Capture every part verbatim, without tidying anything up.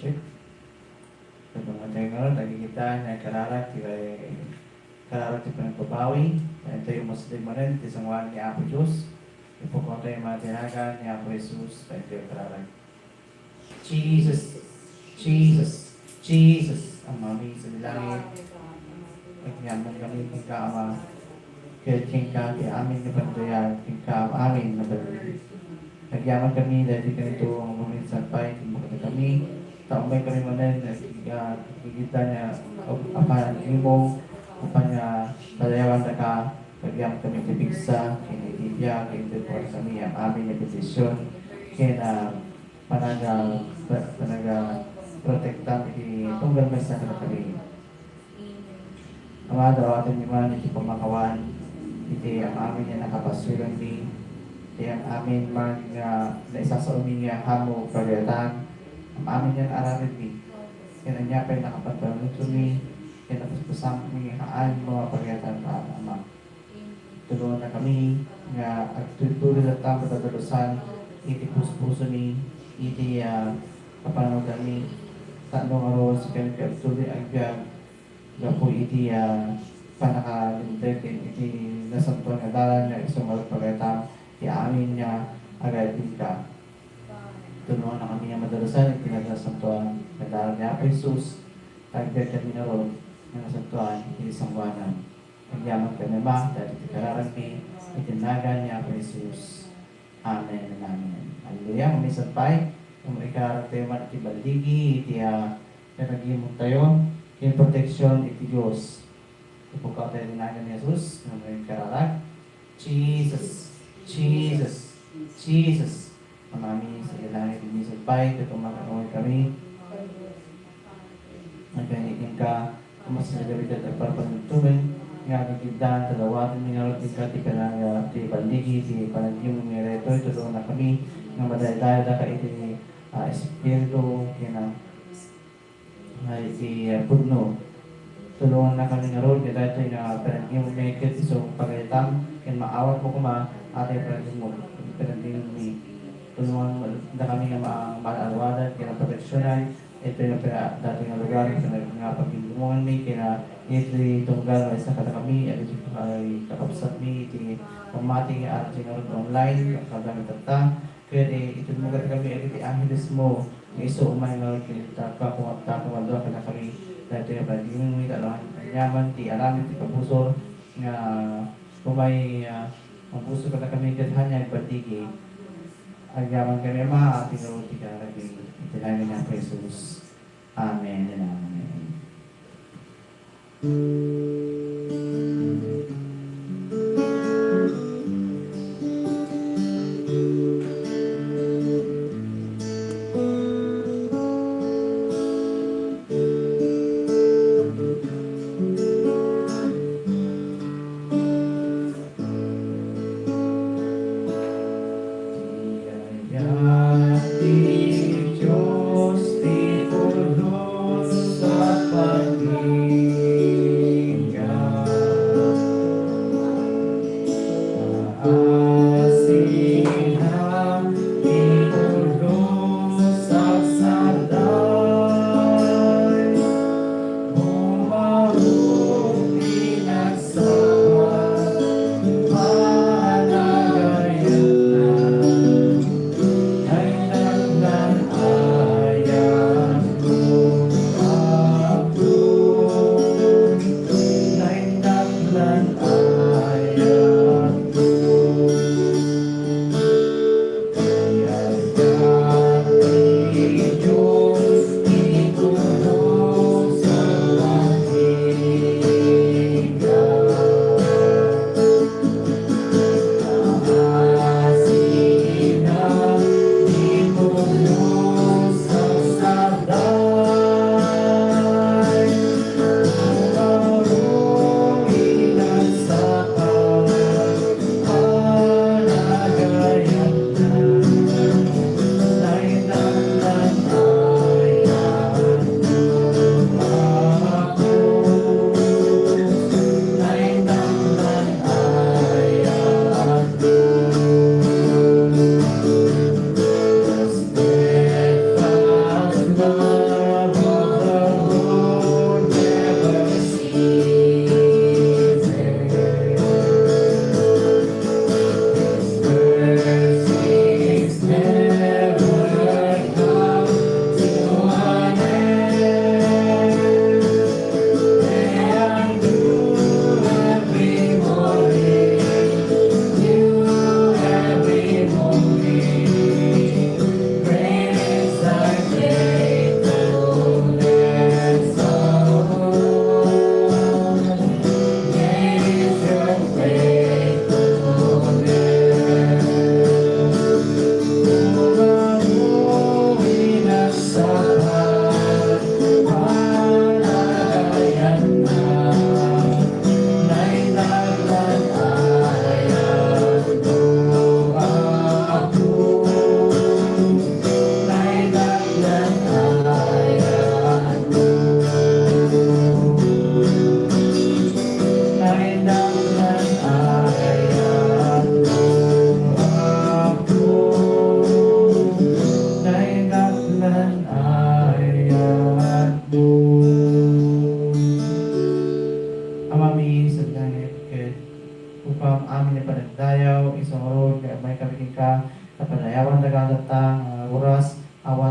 Ket dumatay nga ron, agigida nga kararag ti kararag ti panagbabawi, daytoy Muslim manen ti sangoan ni Apo Dios. Ipukawtayo nga nagan ni Apo Jesus, daytoy kararag. Jesus, Jesus, Jesus, Amami sa langit, agyaman kami kenka, Ama, ket kenka ti amin nga panagdayag, kenka amin nga bali. Agyaman kami daytoy kanito nga maminsan pay, ken makita kami, ta umay kami manen, nga, nga, nga, nga, apan imo, apan nga, padayawan daka, agyaman kami iti pigsa, ken iti biag, ken iti kami, amin nga bendision, ken, ah, panaga-, pa-, panaga-, protektam iti tunggal maysa kadakami. Ama, dawatenmi man iti pamakawan, iti am-amin nga nakapasyulanmi, iti am-amin man nga naisasaomi nga haanmo pagayatan, am-amin nga aramidmi, ken ania pay nakapanpanunotmi, ken napaspasammi nga haanmo a pagayatan, Ama. Tulongannakami nga agtuytoy latta madadalusan iti puspusomi, iti, ah, kapanawdanmi, tapno ngarud, sika ti agtuloy agbiag gapu iti, ah, pannakalimtek iti nasantoan nga dalan nga isu ngarud pagayatan ti amin nga agayat kenka. Tulongannakami nga madalusan iti nasantoan nga dalan ni Apo Jesus, ta agbiagkami ngarud nga nasantoan iti sangoanan. Agyaman kami, Ama, daytoy ti kararagmi, iti nagan ni Apo Jesus. Amen and amen. Hallelujah. Maminsan pay, nga maikararagtayo man iti balligi, iti, ah, panagimongtayo, ken proteksion iti Dios. Ipukawtayo ti nagan ni Jesus, nga maikararag. Jesus, Jesus, Jesus. Amami, sa langit, maminsan pay, ket umakanoy kami. Agani kenka, umasideg kami ket agparpanunotmi, nga agigiddan, ta dawatenmi ngarud kenka ti panag-, ti balligi, ti panagimong nga daytoy, tulongannakami, nga madaydaydayawka iti, ah, espiritu, ken, ah, nga iti, ah, pudno. Tulongannakami ngarud nga daytoy nga panagimongmi ket isu pagayatan, ken maawatmo koma, ati, panagimong, panagimongmi. Tulongannakami nga ma-, maarugadan ken proteksionan, iti nga pina-, daytoy nga lugar, iti nga pagimongmi, ken, ah, iti tunggal maysa kadakami, iti kakabsatmi, iti pammati nga adda ngarud online, kadakami tatta, ket, eh, itulmo kadakami, iti angelesmo, nga isu umay nga ita, kakumatua kadakami, daytoy nga pagimongmi, ta alangan aniaman ti aramid ti kabusor, nga umay, ah, mabusor kadakami, ket ania nga balligi. Agyaman kami, Ama, ati ngarud ti kararagmi, iti nagan ni Apo Jesus. Amen and amen. Ti ayat ti Dios ti pulos a pagid.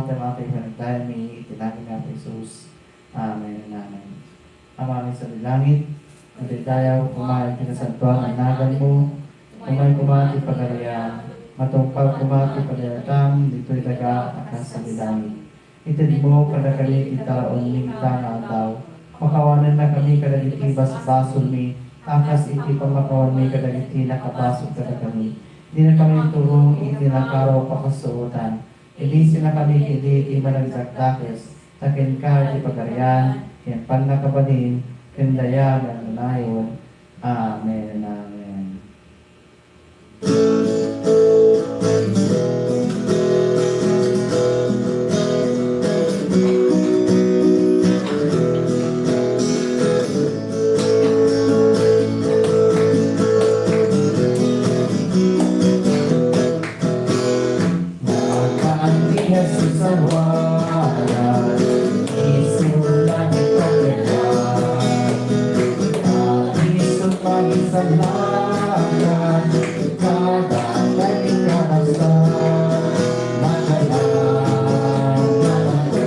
Dama ti panagdayami iti nagan ni Apo Jesus. Amen, amen. Amami sa langit, madaydayaw koma iti nasantoan a naganmo, umay koma ti pagariam, matungpal koma ti pagayatan ditoy daga a kas iti langit. Itedmo kadakami ti taraonmi ita nga aldaw. Pakawanennakami kadagiti basbasolmi, a kas iti pamakawanmi kadagiti nakabasol kadakami. Dinakami iturong iti nakaro a pakasuotan. Ilisinakami idi ti managdakdakes, ta kenka ti pagarian, ken pannakabalin, ken dayag nga agnayon. Amen, amen. Nagan ni Jesus a walay, isu la ti pagarian. Isu pangisalakan, kada dagiti karasan. Naganan, naganan,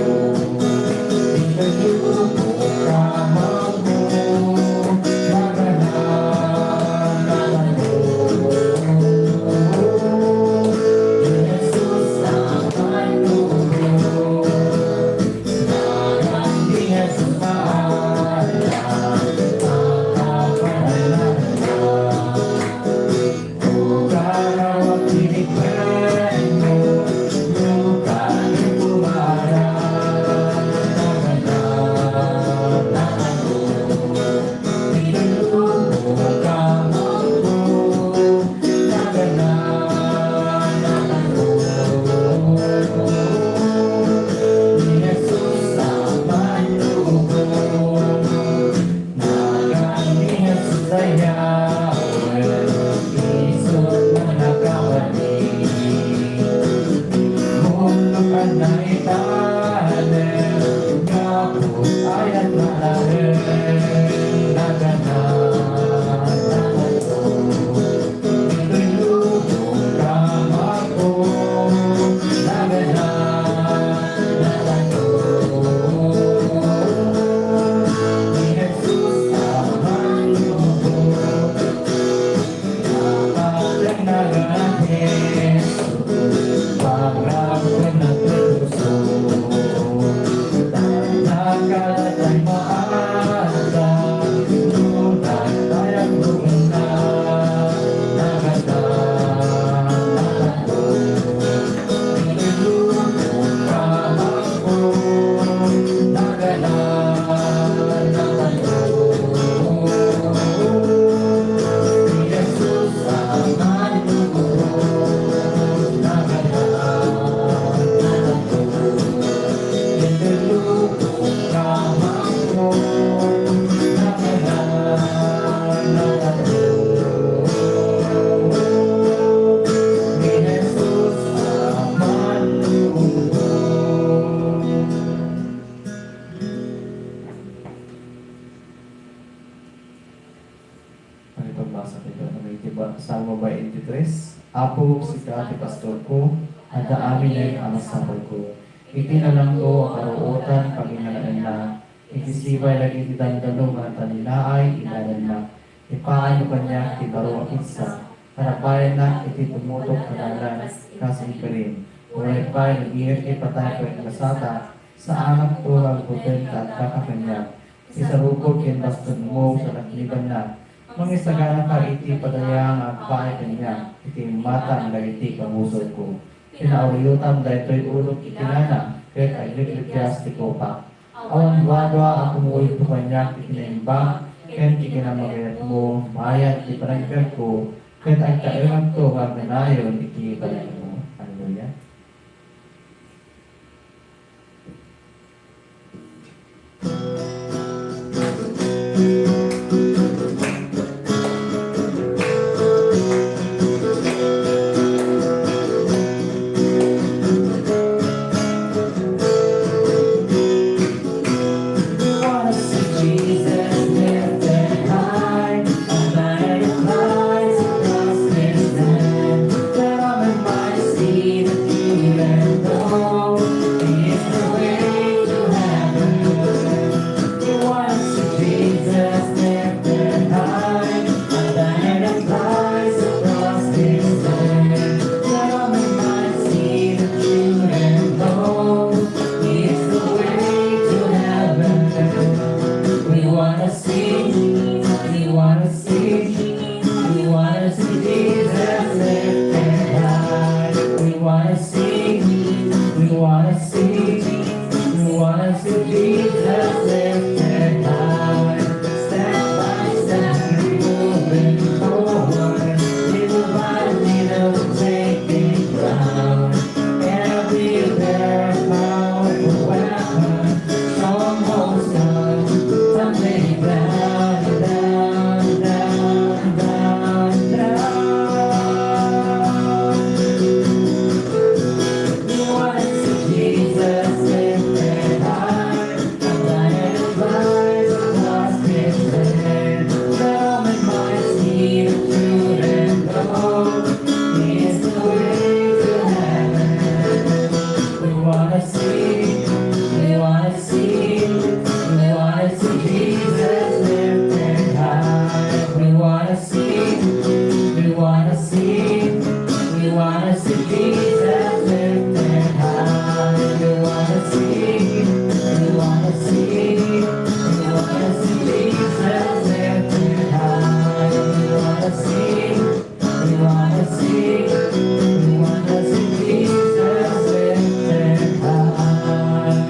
ikaw kamangko. Ano itong basa nito? Ano iti ba-, Salmo twenty-three? Apo, sika ti pastorko, adda amin a masapulko. Iti nalanggo a karuotan, pagingalaennak. Iti sibay dagiti dandano nga agtalinaay, idadannak. Ipaaymo kaniak ti baro a pigsa, tarapayennak iti tumutok a dalan, kas Efraim. Uray pay nagiir ti patay ket gasata, saanakto nga agbuteng ta addaka kaniak. Ti sarukod ken bastonmo, sanaknibannak. Mangisaganaka iti padaya nga agpaay kaniak, iti imatang dagiti kabusorko. Pinauryotam daytoy ulok iti lana, ket aglikliklias ti kopak. Awan duadua a kumuyogto kaniak iti naimbag ken ti kinamagayatmo, bayat ti panagbiagko, ket agtaengakto nga agnayon iti balaymo. Hallelujah. We wanna see, we wanna see Jesus lifted high. We wanna see, we wanna see, we wanna see Jesus lifted high. We wanna see, we wanna see, we wanna see Jesus lifted high. We wanna see, we wanna see, we wanna see Jesus lifted high.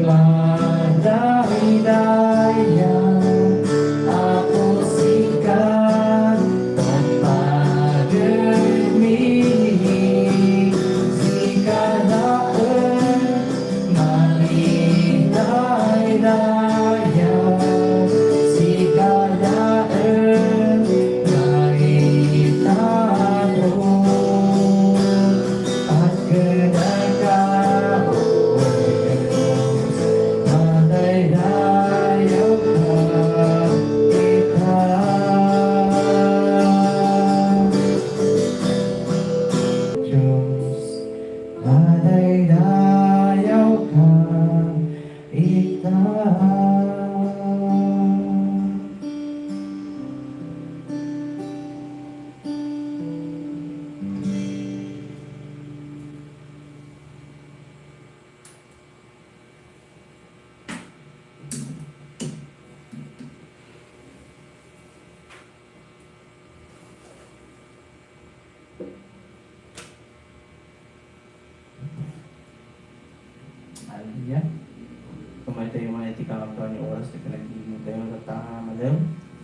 Madaydayaw, Apo, sika, pagpagermi, sika laeng, madaydayaw, sika laeng, maitato. Agkadaka, O Dios, madaydayawka ita. Dios, madaydayawka ita. Hallelujah. Kumayat tayo man iti kangatoan nga oras ti panagdingdingtayo, tatta nga malem.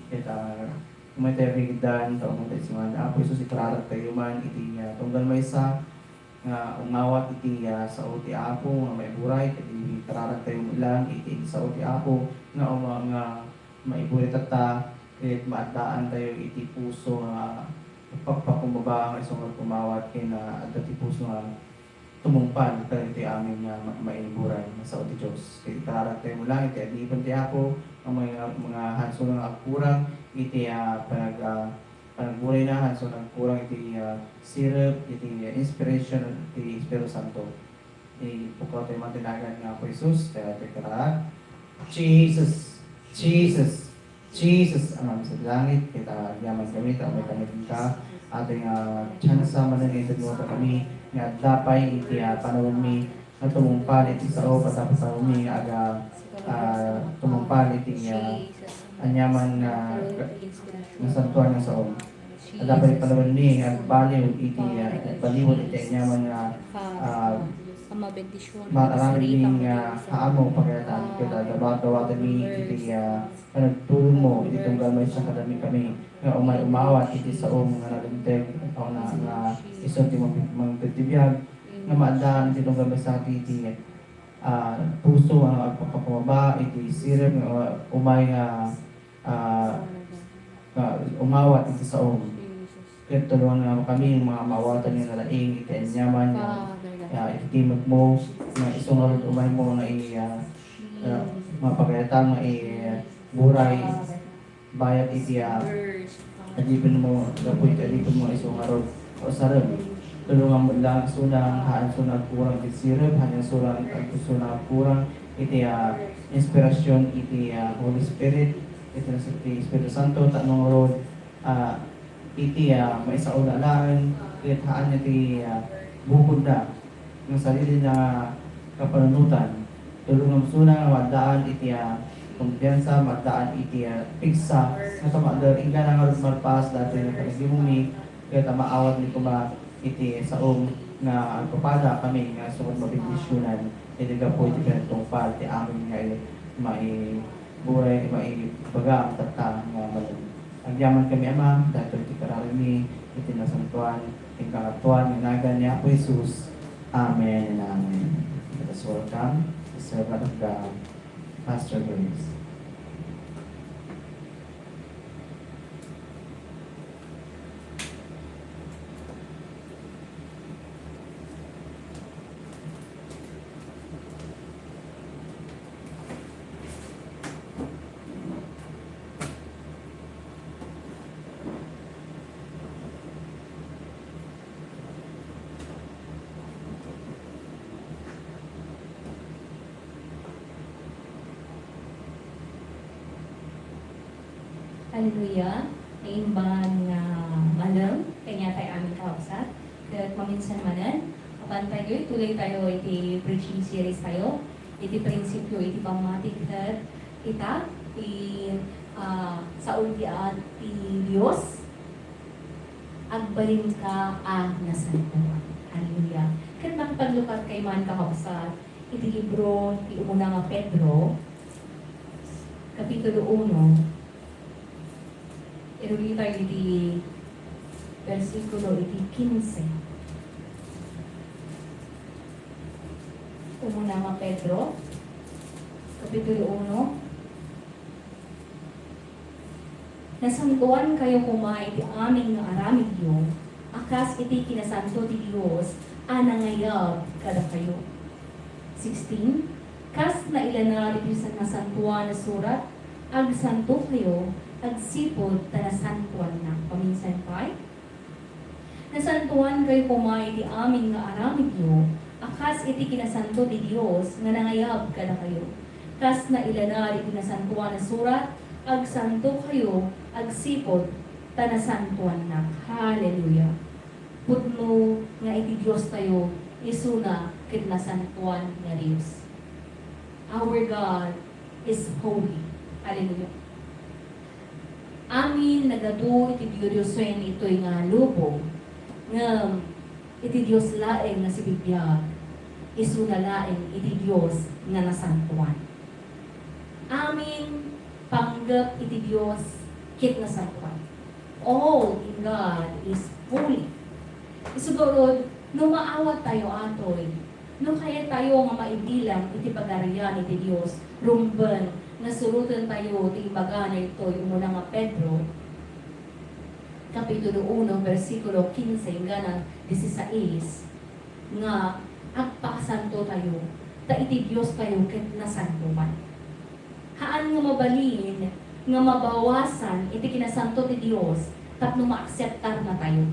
Ket, ah, kumayat tayo rigdan, ta umuna tayo simana. Apo Jesus, ikararagtayo man iti, ah, tunggal maysa nga umawat iti, ah, sao ti Apo nga maiburay, ket ikararagtayo met laeng iti sao ti Apo nga uma-, nga maiburay tatta, ket maaddaantayo iti puso nga pakpakumbaba nga isu nga umawat ken, ah, adda ti puso nga tumungpal kadagiti amin nga ma-, maiburay nga sao ti Dios. Ket ikararagtayo met laeng iti adipen ti Apo, nga mga, mga hanso nga agkurang iti, ah, panag-, ah, panagburayna, hanso nga agkurang iti, ah, sirep, iti, ah, inspiration ti Espiritu Santo. Ipukawtayo man ti nagan nga Apo Jesus, ta iti kara, Jesus, Jesus, Jesus, Ama mi sa langit, ket agyaman kami, ta umay kami kenka, iti nga tsansa manen nga itedmo kadakami, nga adda pay iti, ah, panawenmi, nga tumungpal iti sao, patapatawmi nga aga, ah, tumungpal iti, ah, aniaman nga, nga santuan nga sao. Adda pay panawenmi nga agbaliw iti, ah, agbaliwen iti aniaman nga, ah, maaramidmi nga haanmo pagayatan, ket, ah, dawa-, dawatenmi iti, ah, panagtulongmo iti tunggal maysa kadakami nga umay umawat iti saom nga nalinteg, o na, nga isu ti mang-, mangted ti biag, nga maaddaan iti tunggal maysa ti, iti, ah, puso nga agpakpakumbaba iti sirep nga umay nga, ah, nga umawat iti saom. Ket tulonganmo kami nga maawatan nga nalaing iti aniaman nga, ah, iti timekmo, nga isu ngarud umaymo nga i-, ah, ah, mapagayatan nga iburay bayat iti, ah, adipenmo, gapu iti adipenmo isu ngarud, o sarem. Tulonganmo laeng isuna, haan isuna agkurang iti sirep, haan isuna, haan isuna agkurang iti, ah, inspirasyon iti, ah, Holy Spirit, iti nasken ti Espiritu Santo, tapno ngarud, ah, iti, ah, maisao laeng, ket haan iti, ah, bukodna nga sadina nga kapanunotan. Tulonganmo isuna nga maaddaan iti, ah, kumpiansa, maaddaan iti, ah, pigsa nga tumakder, inggana ngarud malpas daytoy nga panagimongmi, ket maawatmi koma iti saom nga agpapada kami nga isu nga mabendisionan iti gapu iti panagtungpal ti amin nga i-, maiburay, maibaga tatta nga malem. Agyaman kami, Ama, daytoy ti kararagmi iti nasantoan, iti kangatoan nga nagan ni Apo Jesus. Amen and amen. Let us welcome the servant of God, Pastor Grace. Hallelujah. Naimbagan nga malem kaniatayo amin, kakabsat. Ket maminsan manen, apan tayo, ituloy tayo iti preaching series tayo. Iti prinsipio iti pammati ket ita, ti, ah, sao ti, ah, ti Dios, agbalinka a nasantoan. Hallelujah. Ket makipaglukat kayo man, kakabsat, Iti libro ti umuna nga Pedro, Kapitulo uno, irulita iti bersikulo iti kinse. Umuna nga Pedro, Kapitulo uno, Nasantoankayo koma iti amin nga aramidyo, a kas iti kinasanto ti Dios a nangayab kadakayo. Sixteen, kas nailana iti Nasantoan a Surat, agsantokayo agsipud ta nasantoannak. Paminsan pay, Nasantoankayo koma iti amin nga aramidyo, a kas iti kinasanto ti Dios nga nangayab kadakayo. Kas nailana iti Nasantoan a Surat, agsantokayo agsipud ta nasantoannak. Hallelujah! Pudno nga iti Diostayo, isuna ket nasantoan nga Dios. Our God is holy. Hallelujah! Amin nagadu iti diodiosen itoy nga lubong, ngem iti Dios laeng nga sibibiag, isuna laeng iti Dios nga nasantoan. Amin panggep iti Dios ket nasantoan. All in God is holy. Isu garud, no maawat tayo atoy, no kayat tayo nga maibilang iti Pagarian iti Dios, rumben nga suroten tayo ti ibaga na itoy umuna nga Pedro, Kapitulo uno, bersikulo kinse inggana disisais, nga agpakasanto tayo, ta iti Dios tayo ket nasantoan. Haan nga mabalin nga mabawasan iti kinasanto ti Dios tapno maakseptar na tayo.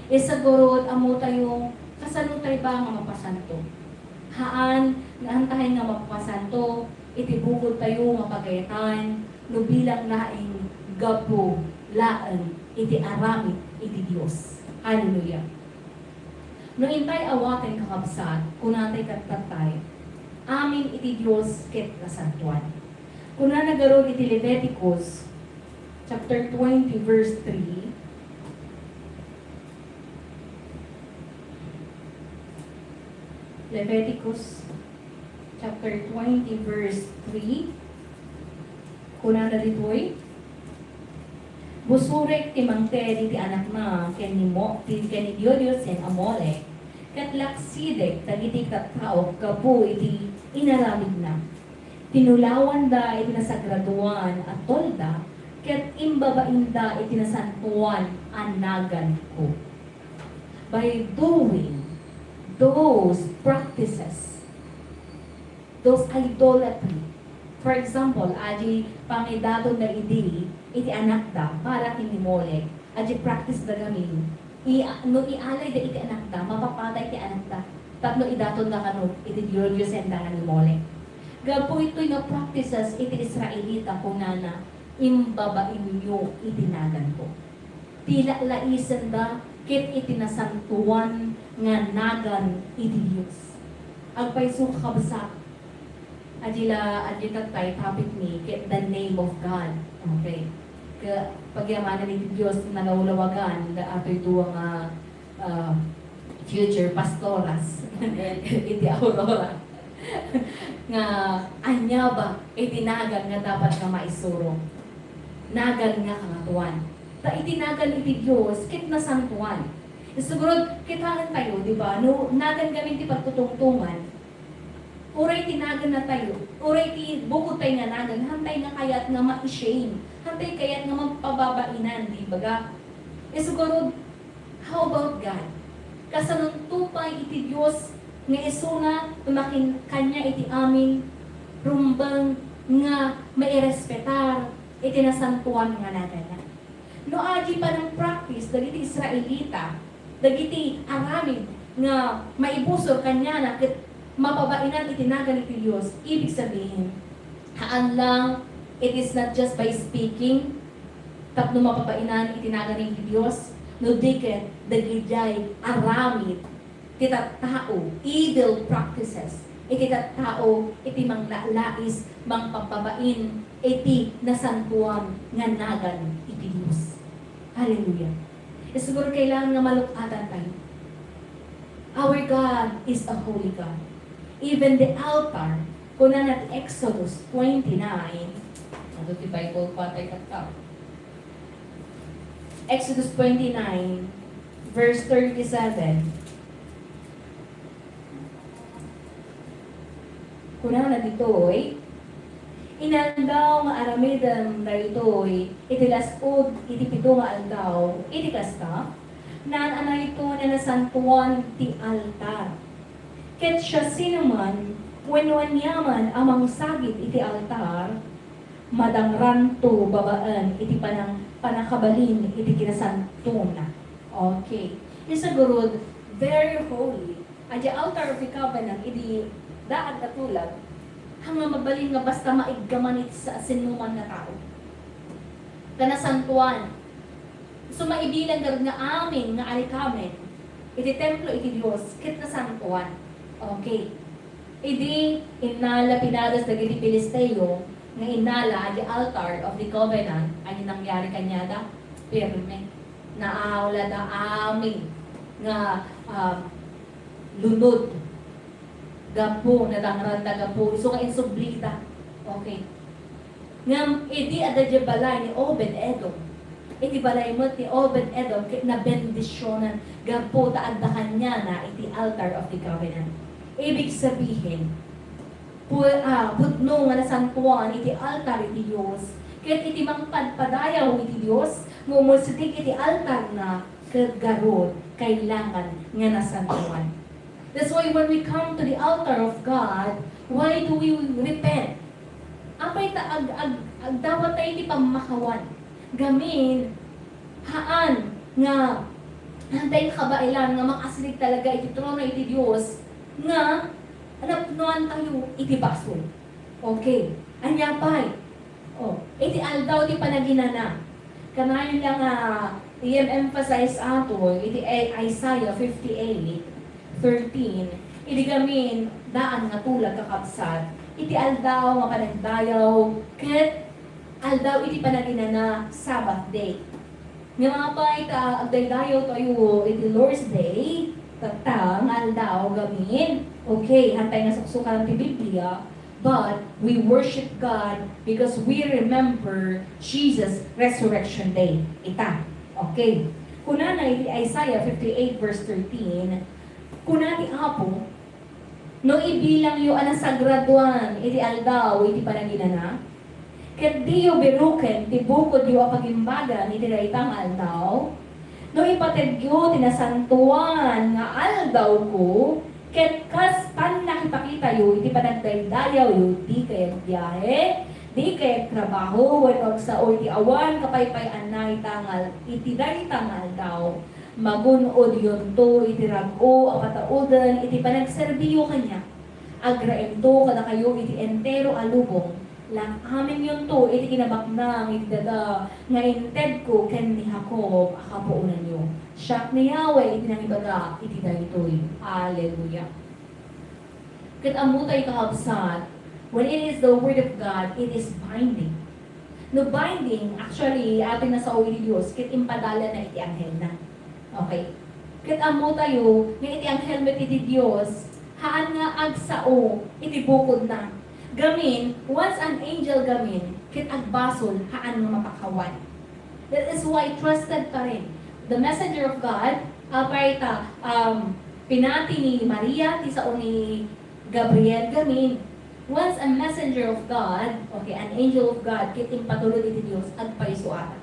Isu garud, ammo tayo kasano tayo ba nga mapasanto. Haan nga antahay nga mapasanto iti bukod tayo nga pagayatan no bilang laeng gapu laeng iti aramid iti Dios. Hallelujah! No intay awaten, kakabsat, kunatay ket tattay, amin iti Dios ket nasantoan. Kunana garud iti Leviticus chapter twenty, verse three. Leviticus chapter twenty, verse three. Kunana ditoy, Busurek ti mangted iti anakna ken ni Mo-, ti, ken ni diodiosen a Molek, ket laksidek dagiti tattaok gapu iti inaramidna. Tinulawanda iti nasagradoan a tolda, ket imbabainda iti nasantoan a naganko. By doing those practices, those idolatry. For example, adi pangidaton da idi iti anakda para ken ni Molek, adi practice da gamin, i-, no ialay da iti anakda, mapapatay ti anakda. Tapno idaton da kano iti diodiosen da nga ni Molek. Gapu itoy nga practices iti Israelita, kunana, imbabainyo iti naganko. Ti laklaisenda ket iti nasantoan nga nagan iti Dios. Agpayso, kakabsat, adi la, adi tattay topic mi ket the name of God. Okay. Ka-, pagyamanan iti Dios, nalawlawagan da atoy dua nga ah, future pastoras iti Aurora. Nga ania ba iti nagan nga dapat nga maisuro? Nagan nga Kangatoan. Ta iti nagan iti Dios ket nasantoan. Isu garud, kitaen tayo, di ba? No nagan gamin ti pagtutungtongan, uray ti nagan na tayo, uray ti bukod tayo nga nagan, hantay nga kayat nga ma-shame, hantay kayat nga magpababainan, di ba? Isu garud, how about God? Kasanonto pay iti Dios nga isuna tumakin kanya iti amin, rumbeng nga mairespetar iti nasantoan nga naganna. No adi panang-practice dagiti Israelita, dagiti aramid nga maibusor kaniana ket mapabainan iti nagan iti Dios, ibig sabihin, haan lang, it is not just by speaking, tapno mapabainan iti nagan iti Dios, no di ket dagidiay aramid ti tattao, evil practices, iti tattao iti manglalais, mangpabbabain iti nasantoan nga nagan iti Dios. Hallelujah. Isu garud, kailangan nga maluk-atan tayo. Our God is a holy God. Even the altar, kunana ti Exodus twenty-nine, adu ti Bible pa tay katta. Exodus twenty-nine, verse thirty-seven. Kunana ditoy, inaldaw nga aramiden daytoy iti las-ud iti pito nga aldaw, iti kasta, naan-anayto nga nasantoan ti altar. Ket siasinoman wenno aniaman a mangsagid iti altar, madangranto babaen iti panang-, pannakabalin iti kinasantona. Okay. Isu garud, very holy. Adi altar of the covenant, idi daag a tulag, haan nga mabalin nga basta maiggaman iti sa-, siasinoman nga tao. Ta nasantoan. So, maibilang garud nga amin nga arikamen iti templo iti Dios ket nasantoan. Okay. Idi innala pinadas dagiti Filisteo nga innala adi altar of the covenant, ania nangyari kaniada? Pirme. Naawlada amin nga, um, lunod. Gapu, nadangranda gapu. Isu nga insublida. Okay. Ngem idi adda diay balay ni Obed-Edom, iti balay met ni Obed-Edom ket nabendisionan gapu ta adda kaniana iti altar of the covenant. Ibig sabihin, pu-, ah, pudno nga nasantoan iti altar iti Dios, ket iti mangpadpadayaw iti Dios nga umusdek iti altarna ket garud kailangan nga nasantoan. That's why when we come to the altar of God, why do we repent? Apay ta ag-, ag-, agdawat tayo iti pammakawan? Gamin, haan nga, haan tayo kabailan nga makasrig talaga iti trono iti Dios nga napnoan tayo iti basol. Okay. Ania pay? Oh, iti aldaw ti panaginana. Kanayon la nga i-emphasize ato iti I-, Isaiah fifty-eight thirteen, idi gamin daan nga tulag, kakabsat, iti aldaw nga panagdayaw ket aldaw iti panaginana, Sabbath day. Ngem apay ta agdaydayaw tayo iti Lord's Day, tatta nga aldaw gamin. Okay, haan tayo nga suksukan ti Biblia, but we worship God because we remember Jesus' Resurrection Day. Ita. Okay. Kunana iti Isaiah fifty-eight verse thirteen, kuna ti Apo, "No ibilangyo a nasagradoan iti aldaw iti panaginana, ket diyo biroken ti bukodyo a pagimbagan iti dayta nga aldaw, no ipategyo ti nasantoan nga aldawko, ket kas pannakipakitayo iti panagdaydayawyo, dikay agbiahe, dikay agtrabaho, wenno agsao iti awan kapaypay-anna ita nga al-, iti dayta nga aldaw, magun-odyonto iti rag-o a patauden iti panagserbiyo kaniak. Agraemto kadakayo iti entero a lubong, lan-aminyonto iti kinabaknang iti daga nga intedko ken ni Jacob a kapuonanyo." Siak ni Yahweh iti nangibaga iti daytoy. Hallelujah. Ket ammo tayo, kakabsat, when it is the word of God, it is binding. No binding, actually, atin nga sao iti Dios, ket impadalana iti anghelna. Okay. Ket ammo tayo nga iti anghel met iti Dios, haan nga agsao iti bukodna. Gamin, once an angel gamin, ket agbasol, haan nga mapakawan. That is why trusted pa rin. The messenger of God, apay ta, um, pinati ni Maria ti sao ni Gabriel gamin. Once a messenger of God, okay, an angel of God, ket impatulod iti Dios, agpayso ata.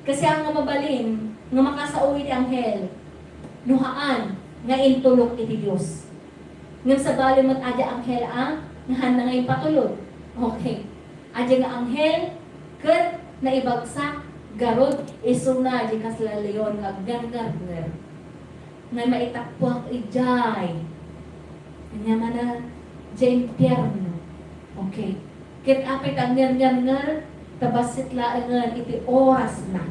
Kasi haan nga mabalin nga makasao iti anghel, no haan nga intulok iti Dios. Ngem sabali met, adi anghel a, nga haanna nga impatulod. Okay. Adi nga anghel, ket naibagsak, garud, isuna, di kasla leon nga agngarngarnger. Nga maitappuak idiay. Ania manen, diay impierno. Okay. Ket apay ta agngarngarnger, ta bassit laengen iti orasna.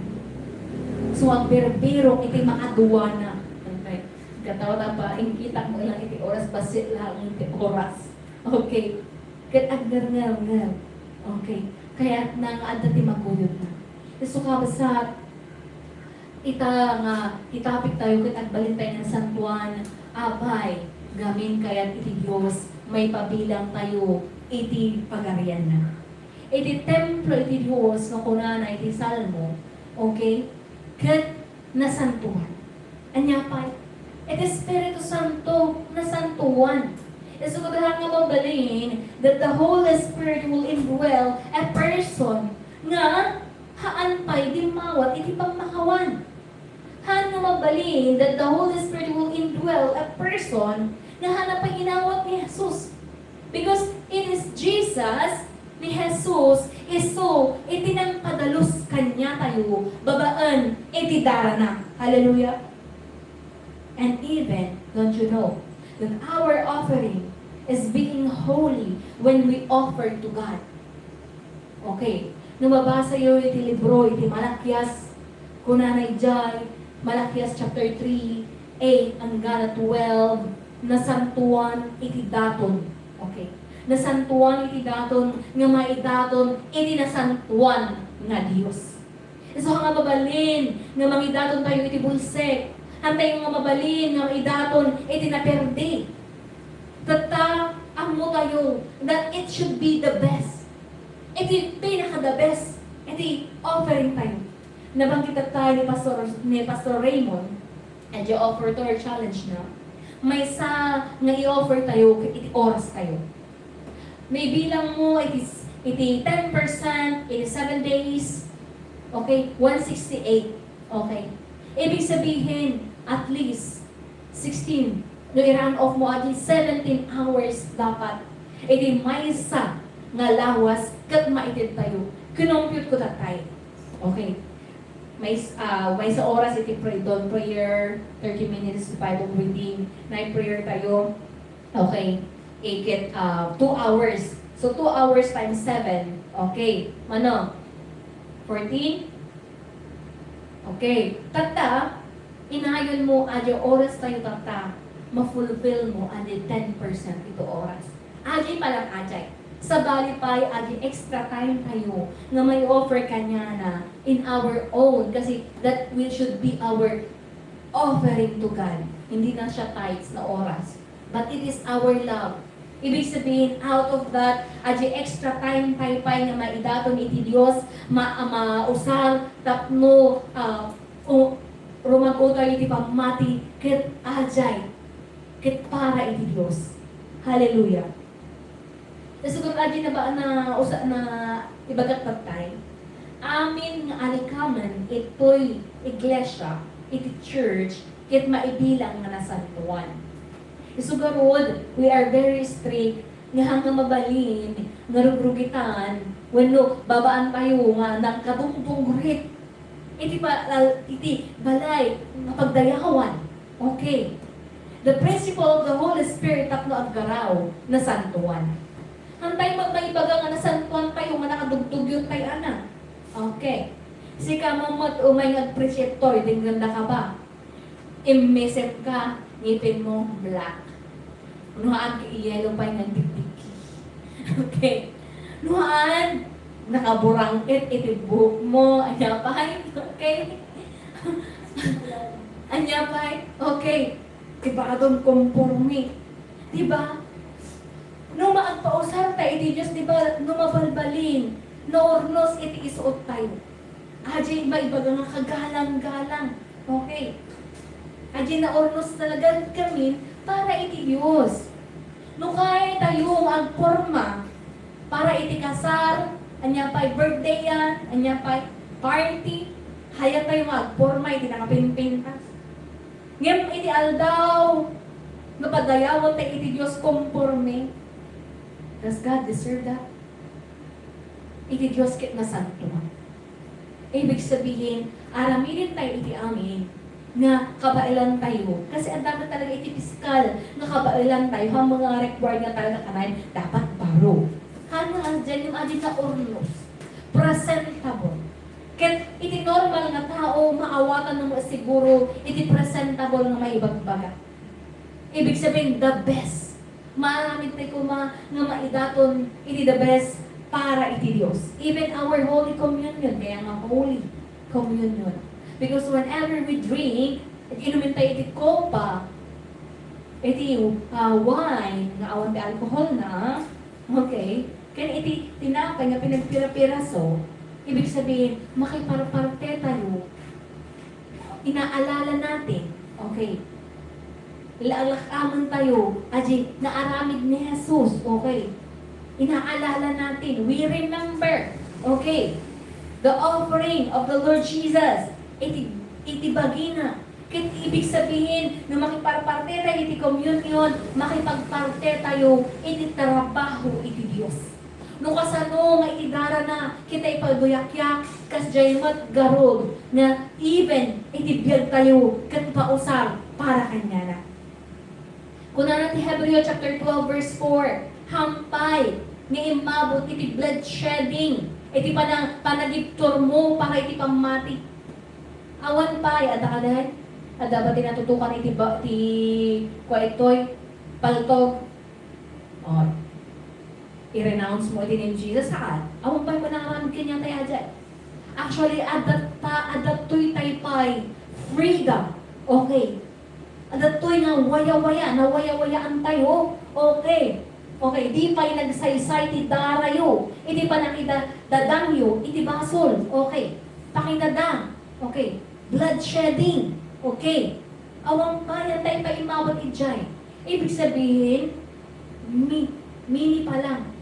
So, agbirbirok iti makaduana. Okay. Katawa ta pa, ingkitak mo lang iti oras, bassit laeng iti oras. Okay. Ket agngarngarnger. Okay. Kayatna nga adda ti maguyodna. Isu, kabsat, ita nga itapik tayo ket agbalin tayo nga nasantoan, apay, Gamin kayat iti Dios, maipabilang tayo iti pagarianna. Iti templo iti Dios nga kunana iti Salmo, okay? Ket nasantuan. Ania pay? Iti Espiritu Santo, nasantuan. Isu nga mabalin that the Holy Spirit will indwell a person nga haan pay dimmawat iti pammakawan. Haan nga mabalin that the Holy Spirit will indwell a person nga haanna pay inawat ni Jesus. Because it is Jesus, ni Jesus, isu iti nangpadalus kaniatayo babaen iti darana. Hallelujah! And even, don't you know, that our offering is being holy when we offer to God? Okay. No mabasayo iti libro iti Malakias, kunana idiay Malakias chapter three, eight, anggana twelve, nasantuan iti daton. Okay. Nasantuan iti daton nga maidaton iti nasantuan nga Dios. Isu nga mabalin nga mangidaton tayo iti bulsek. Haan tayo nga mabalin nga maidaton iti naperdi. Tatta, ammo tayo that it should be the best. Iti pinaka the best, iti offering tayo. Nabanggit tayo ni Pastor, ni Pastor Raymond, and the offertory challenge na, maysa nga i-offer tayo iti oras tayo. Maibilang mo, iti, iti ten percent, iti seven days, okay, one sixty-eight, okay. Ibig sabihin, at least, sixteen, no i-run off mo adi seventeen hours dapat iti maysa nga lawas ket maited tayo. Kinompute ko that time. Okay. May, ah, maysa oras iti pray, dawn prayer, thirty minutes Bible reading, night prayer tayo. Okay. Ikit, ah, two hours. So, two hours times seven. Okay. Mano? Fourteen? Okay. Tatta, inayon mo, adi oras tayo tatta, ma-fulfill mo, adi ten percent ito oras. Adi pa lang, adi. Sabali pay, adi extra time tayo nga may offer kaniana in our own. Kasi that will should be our offering to God. Hindi na siya tithes na oras. But it is our love. Ibig sabihin, out of that, adi extra time pay pay nga maidaton iti Dios, ma-, mausar tapno, ah, u-, rumag-o tayo iti pammati ket adiay, ket para iti Dios. Hallelujah. Siguro adi na ba na usa na ibagak tattay? Amin nga alikamen itoy iglesia, iti church, ket maibilang nga nasantuan. Isu garud, we are very strict nga hanggang mabalin nga rugrugitan wenno babaan tayo nga nagkadungdungrit iti ba-, al-, iti balay nga pagdayawan. Okay. The principle of the Holy Spirit tapno aggaraw, nasantuan. Hantay magmaibaga nga nasantuan tayo nga nakadugdugyot tayo, ana. Okay. Sika mo met umay nga agpreach itoy, denggen daka ba? Immisem ka, ngipin mo, black. Nuhaan ka iyelo pay nga dikdiki. Okay. Nuhaan, nakaburangket iti buhok mo. Anya pay? Okay. Anya pay? Okay. Diba, adun komporme. Diba? No maagpausar ta iti Dios, diba, no mabalbalin, naurnos iti isuot tayo. Adi maibaga nga kagalang-galang. Okay. Adi naurnos talaga ngamin para iti Dios. No kaya tayo nga agporma para iti kasar, anya pay birthday yan, anya pay party, kaya tayo nga agporma iti nakapimpintas. Ngem iti aldaw nga padayawan tayo iti Dios, komporme. Does God deserve that? Iti Dios ket nasanto. Ibig sabihin, aramiden tayo iti amin nga kabaelan tayo. Kasi ang dami talaga iti pisikal nga kabaelan tayo. Ang mga required nga talaga kanayon, dapat baro. Hana, dyan yung adi na ornos. Presentable. Ket iti normal nga tao, maawatan mo siguro iti presentable nga maibagbaga. Ibig sabihin, the best. Maaramid tayo koma nga maidaton iti the best para iti Dios. Even our Holy Communion, kaya nga Holy Communion. Because whenever we drink, inumin tayo iti kopa, iti, ah, wine nga awan ti alcohol na, okay, ken iti tinapay nga pinagpira-piraso, ibig sabihin, makiparparte tayo. Inaalala natin, okay, lalakaman tayo, adi, naaramid ni Jesus, okay, inaalala natin, we remember, okay, the offering of the Lord Jesus, iti, iti bagina, ket ibig sabihin, no makiparparte tayo iti communion, makipagparte tayo iti trabaho iti Dios. No kasano nga iti darana kita ipaguyakyak, kasdiay met garud nga even iti biag tayo ket pausar para kaniana. Kunana ti Hebreo chapter twelve verse four, hampay nga immabot iti bloodshedding, iti pana-, panagibturmo para iti pammati. Awan pay, adda kadi? Adda ba ti natutukan iti ba-, ti kuan itoy? Paltog? O, i-renounce mo iti name Jesus, saan? Awan pay panangaramid kaniata adi. Actually, adda ta, adda toy tay pay freedom. Okay. Adda toy nga waya-waya, nawaya-wayaan tayo. Okay. Okay, di pay nagsaysay ti darayo iti pannakidadangyo iti basol. Okay. Pakidadang. Okay. Bloodshedding. Okay. Awan pay, tay pay immabot idiay. Ibig sabihin, mi-, mini pa lang.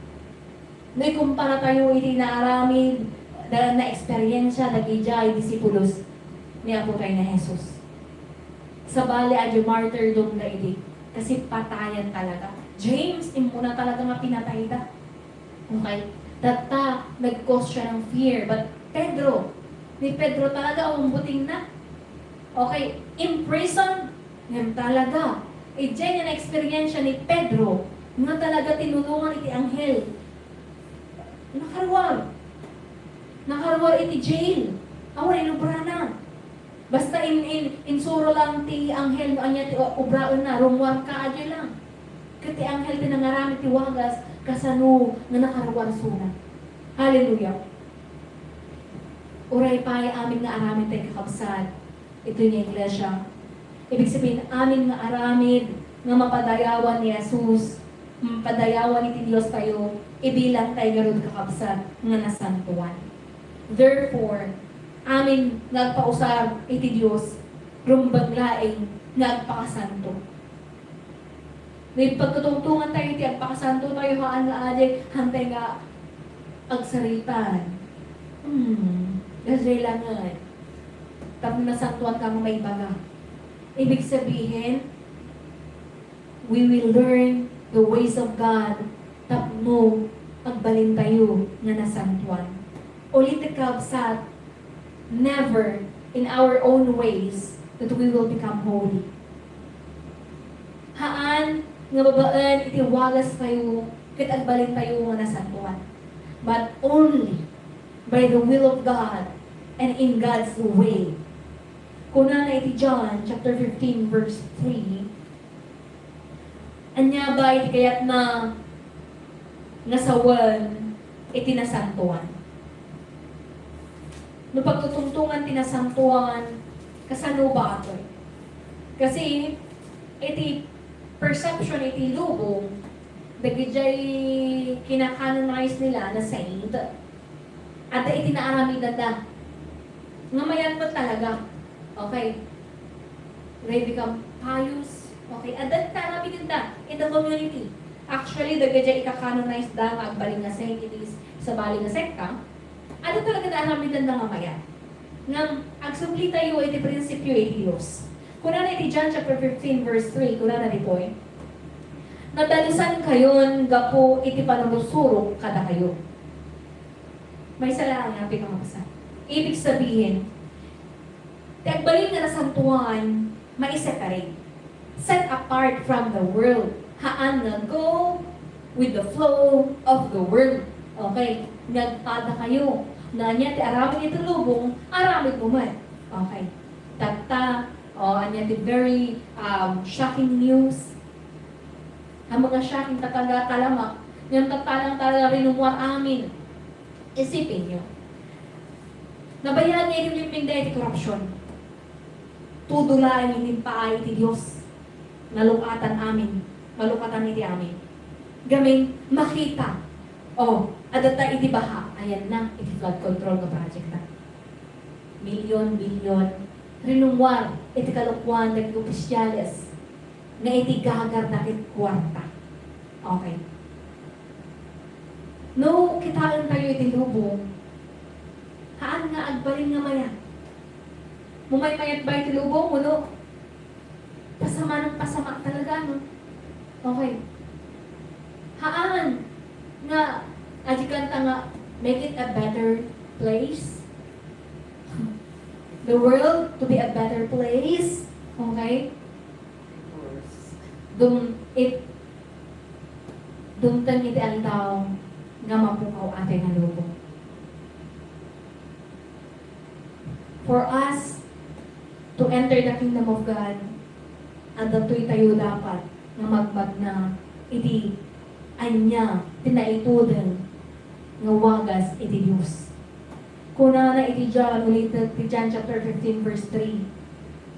No ikumpara tayo iti naaramid, da-, naeksperiensia dagidiay disipulos ni Apo tayo ni Jesus. Sabali, adu martyrdomda idi. Kasi patayan talaga. James, immuna talaga nga pinatayda. Okay? Tatta, nag-cause siya ng fear. But Pedro, ni Pedro talaga, awan butingna. Okay, imprisoned, ngem talaga. Idiay nga naeksperiensia ni Pedro, nga talaga tinulongan iti anghel. Nakaruar. Nakaruar iti jail. Awan inubrana. Basta in, in, insuro lang ti anghel no ania ti o-, obraenna, rumuarka, adu lang. Ket ti anghel ti nangaramid ti wagas, kasano nga nakaruar isuna. Hallelujah. Uray pay amin nga aramid tay kakabsat, itoy nga iglesia. Ibig sabihin, amin nga aramid nga mapadayawan ni Jesus, mapadayawan iti Dios tayo, ibilang tay garud kakabsat nga nasantoan. Therefore, amin nga agpausar iti Dios, rumbeng laeng nga agpakasanto. May pagtutungtungan tayo iti agpakasanto tayo, haan nga adi, hantay nga agsaritan. Hmm, gajay langen. Tapno nasantuan ka nga maibaga. Ibig sabihin, we will learn the ways of God tapno agbalin tayo nga nasantuan. Ulit, kabsat, never in our own ways that we will become holy. Haan nga babaen iti wagas tayo ket agbalin tayo nga nasantoan, but only by the will of God and in God's way. Kunana iti John chapter fifteen, verse three, Ania ba iti kayatna nga sawen iti nasantoan? No pagtutungtongan ti nasantoan, kasano ba atoy? Kasi iti perception iti lubong, dagidiay kinakanonize nila na saint, adda iti naaramidanda. Nga mayat met talaga. Okay. They become pious. Okay. Adda iti naaramidanda in the community. Actually, dagiti ikakanonize da nga agbalin nga saint iti sabali nga sekta, adda talaga naaramidanda nga mayat. Ngem agsubli tayo iti prinsipio iti Dios. Kunana iti John chapter fifteen, verse three, kunana ditoy, "Nadalusankayon gapu iti pannurusurok kadakayo." Maysa laeng nga pagkabasa. Ibig sabihin, ti agbalin nga nasantoan, maiseparate. Set apart from the world. Haan nga go with the flow of the world. Okay? Nga agpadakayo. No ania ti aramid iti lubong, aramid mo met. Okay. Tatta, o, ania ti very, um, shocking news. Ang mga shocking, tatta, talamak. Ngem tatta lang talaga rinumuar amin. Isipinyo. Nabayag nga irimlimping dayta ti korupsion. Todo laeng inimpaay iti Dios. Nalukatan amin. Malukatan iti amin. Gamin, makita. O, adda ta iti baha. Ayan na, iti flood control nga project na. Milyon, bilyon. Rinunguar iti kalokuan dagiti opisyales nga iti gagarda ket kuarta. Okay. No kitaentayo iti lubong, haan nga agbalin nga mayat. Mo maymayat ba iti lubong, wenno pasama ng pasama talaga, no? Okay. Haan nga, adi kanta nga, make it a better place. The world to be a better place. Okay? Dum-, it, dumteng iti aldaw nga mapukaw atoy nga lubong. For us to enter the kingdom of God, adda toy tayo dapat nga magmagna iti ania ti naitudeng nga wagas iti Dios. Kunana iti John, ulitek ti John chapter fifteen, verse three,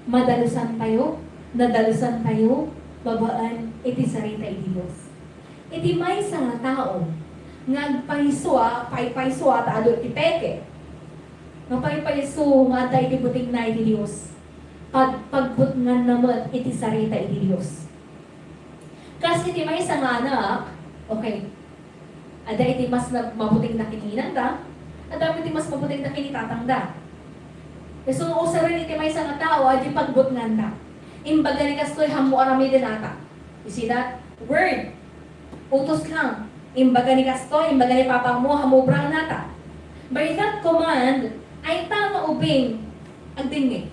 "Madalusantayo, nadalusantayo babaen iti sarita iti Dios." Iti maysa nga tao nga agpayso a, paypayso a ta adu ti peke. Nga paypayso nga adda iti butingna iti Dios. Pag-, pagbutnganna met iti sarita iti Dios. Kas iti maysa nga anak, okay, adda iti mas nag-, mabutingna ken ni inangda, adda iti mas mabutingna ken ni tatangda. Isu usaren iti maysa nga tao, adi pagbutnganda. Imbaga ni kastoy, "Hammo aramiden ata." You see that? Word. Utos lang. Imbaga ni kastoy, imbaga ni papangmo, "Hammo obra nata." By that command, ay tama ubing agdingngeg.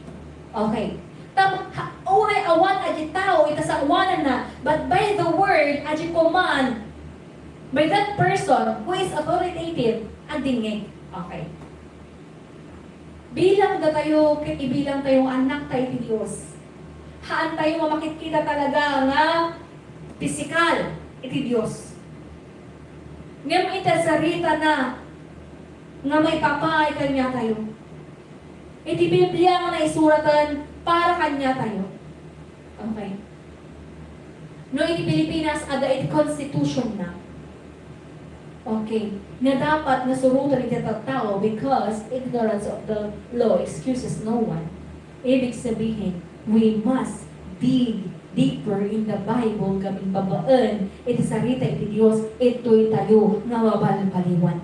Okay. Tama, ha, uray awan a di tao ita sawananna, but by the word, a di command, by that person who is authoritative, agdingngeg. Okay. Bilang datayo, ket ibilang tayo nga annakta iti Dios. Haan tayo nga makitkita talaga nga pisikal iti Dios. Ngem iti saritana nga maipapaay kaniatayo. Iti Biblia nga naisuratan para kaniatayo. Okay. No, iti Pilipinas, adda iti constitution na. Okay. Nga dapat nga suroten iti tattao because ignorance of the law excuses no one. Ibig sabihin, we must dig deeper in the Bible, gamin babaen iti sarita iti Dios, itoy tayo nga mabalbaliwan.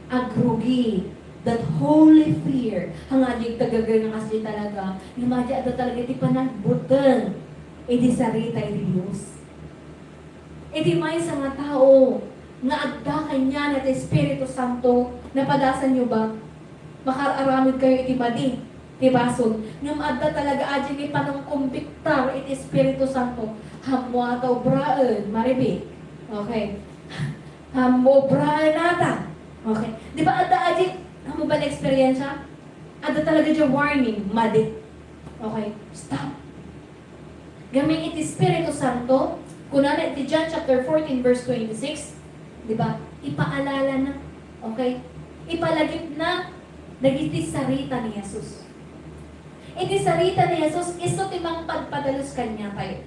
Agrugi that holy fear. Nga adi, taga-, nga kasi talaga, nga adi, adda talaga iti panagbuteng iti sarita iti Dios. Iti maysa nga tao nga adda kaniana ti Espiritu Santo, napadasanyo ba? Makaar-aramid kayo iti madi ti basol. Ngem adda talaga adi nga panangkumbiktar iti Espiritu Santo. Hammo ata obraen, Marivic. Okay. Hammo obraen ata. Okay. Di ba adda adi, hammo ba na-experience? Adda talaga diay warning, madi. Okay. Stop. Gamin iti Espiritu Santo, kunana iti John chapter fourteen, verse twenty-six, di ba? Ipaalalana, okay? Ipalagipna dagiti sarita ni Jesus. Iti sarita ni Jesus, isu ti mangpadpadalus kaniatayo.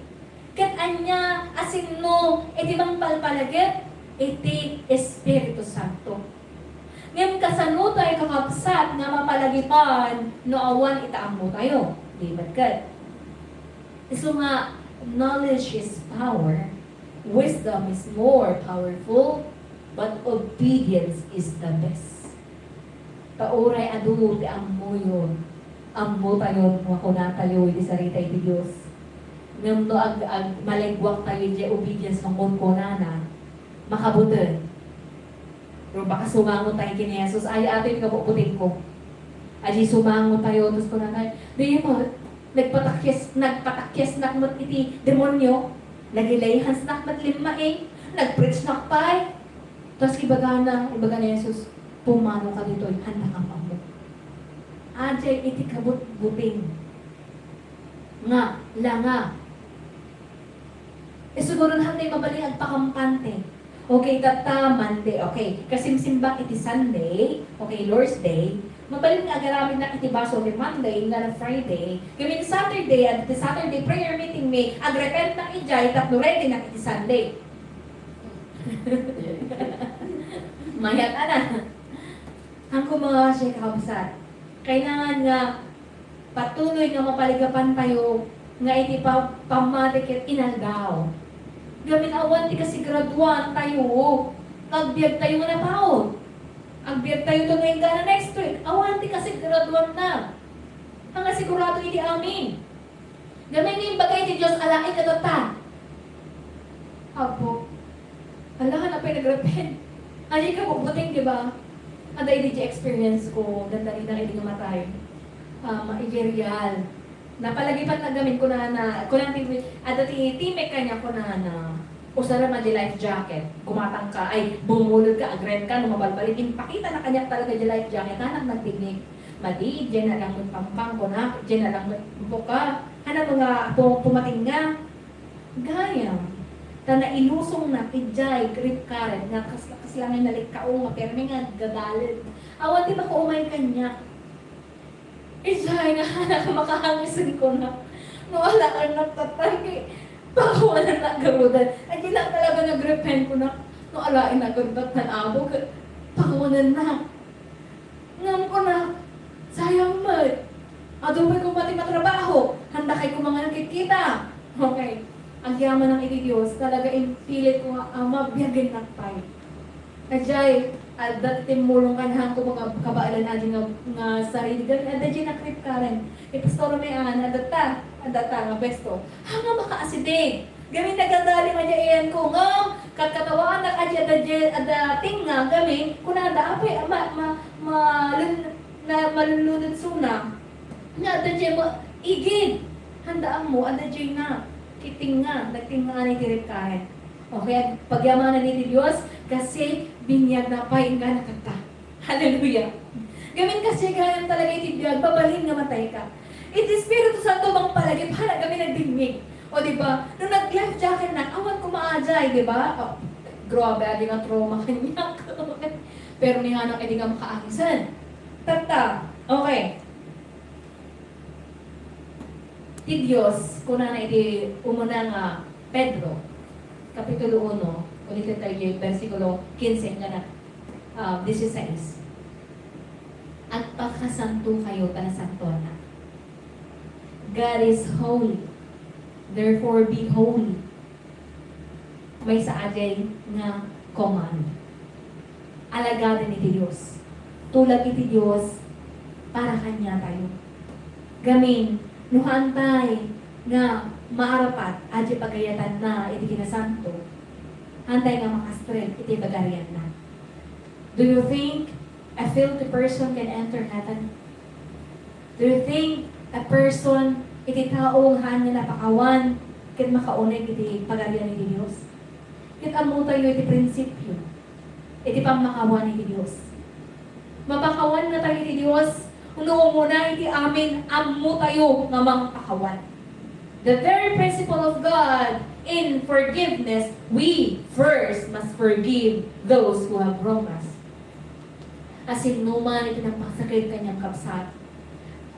Ket ania a sinno iti mangpalpalagip? Iti Espiritu Santo. Ngem kasano tayo, kakabsat, nga mapalagipan no awan ita ammotayo? Di ba ket? Isu nga, knowledge is power, wisdom is more powerful, but obedience is the best. Ta uray adu ti ammoyo, ammotayo nga kunatayo iti sarita iti Dios. Ngem no ag-, ag-, malegguaktayo iti obedience nga kunkunana, makabuteng. Pero baka sumango tayo ken ni Jesus, "Ay, atoy ti kabubutingko." Adi sumango tayo, tapos kunana, "Di mo, nagpatakyas, nagpatakyasnak met iti demonio, nagilayhansnak met limmaing, nagpreachnak pay." Tapos ibagana, ibaga ni Jesus, "Pumanoka ditoy, haanka ammo." Adiay iti kabutbuting nga langa. Isu gurun, haantayo mabalin agpakampante. Okay, tatta, Monday. Okay, kasimsimbak iti Sunday, okay, Lord's Day. Mabalin nga agaramidnak iti basol ti Monday, nga na Friday. Gamin Saturday, and iti Saturday prayer meeting mi, agrepentnak idiay tapno readynak iti Sunday. Mayat, ana. Ang kumawasi, kakabsat. Kailangan nga patuloy nga mapaligapan tayo nga iti pa-, pammati ket inaldaw. Gamin awan ti kasiguraduan tayo, agbiag tayo nga napaut. Agbiag tayo to nga inggana next week. Awan ti kasiguraduan na. Ang sigurado iti amin. Gamin nga imbagay ti Dios, alaen ka tatta. Apo. Ala, hanapay nagrepent. Ania ka bubuting, di ba? Ada idi di experience ko, dandani na idi nga matay. Um, idi real. Napalagipan na gamin, kunana, kunana ti, ada ti timek kanya, kunana, usarem a di life jacket. Gumatang ka, ay, bumulod ka, agren ka, no mabalbaliw, impakita na kanya talaga di life jacket, anak nagtimek. Madi, diyan na lang magpampang, kunak, diyan na lang magbuka. Ano nga, pu-, pumating nga? Gayam. Ta nailusong na, idiay, grief current, nga kas-, kasla nga nalikkao, nga permi nga, gadalid. Awan ti makaumay kanya. Idiay, nga, anak, makahangisen ko na. No, ala, anak, tatan, kay, pakawanan na garudan. Ay, di lang talaga nag-repent ko na. No, alain na garudan, tan abo, kay, pakawanan na. Ngem kuna, sayang met. Adu pay koma ti matrabaho, handa kay koma nga nakikita. Okay. Agyamanak iti Dios, talaga impilit ko nga, Ama, biagennak pay. Kadiay, adda ti timmulong kaniak, kumbaga, kabaelan adi nga, nga sarili. Gani, adda diay nakrit karen. Ni Pastor May, ah, adda ta, adda ta nga besto. Ha nga makaasidig? Gamin nagagaling a diay iyanko, ngem katkatawaannak a diay adda diay, adda tengnga, gamin kunada, apay, ma-, ma-, malun-, na-, malunlunod suna. Nga adda diay ma-, igid. Handa ammo, adda diay na. Kiting nga, nagting nga anay ti rikkaen. Okay, pagyamanan iti Dios, kasi biniag na pay inggana tatta. Hallelujah. Gamin kasi gayam talaga iti biag, mabalin nga matay ka. Iti Espiritu Santo, mangpalagip, hala, gamin nagdingngig. O, di ba? Nung nag-life jacket na, awan kumaajay, di ba? Oh, grabe, adi nga trauma kaniak. Pero ni Hana, edi nga makaangisan. Tatta, okay. Ti Dios, kunana iti umuna nga Pedro, Kapitulo uno, ulitek tayo, bersikulo kinse, nga na, ah, dieciséis. Agpakasanto kayo, ta nasantoannak. God is holy. Therefore, be holy. Maysa a diay nga command. Alagaden iti Dios. Tulag iti Dios para kaniatayo. Gamin, no haantay nga maarapat a diay pagayatanna iti kinasanto, haantay nga makastrek iti pagarianna. Do you think a filthy person can enter heaven? Do you think a person, iti tao nga haan nga napakawan, ket makauneg iti pagarian iti Dios? Ket ammotayo iti prinsipio iti pammakawan iti Dios. Mapakawan nga tayo iti Dios, no umuna iti amin, ammotayo nga mangpakawan. The very principle of God in forgiveness, we first must forgive those who have wronged us. Asin no man iti napangsakit kaniam, kabsat,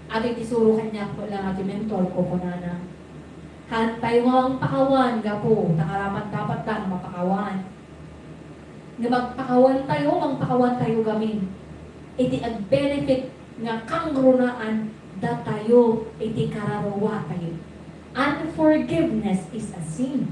adu iti suro kaniak met laeng ti mentor ko, kunana, haantayo nga mangpakawan gapu ta karapat-dapatda nga mapakawan. Nga magpakawantayo, mangpakawantayo gamin iti agbenefit nga kangrunaan datayo iti kararua tayo. Unforgiveness is a sin.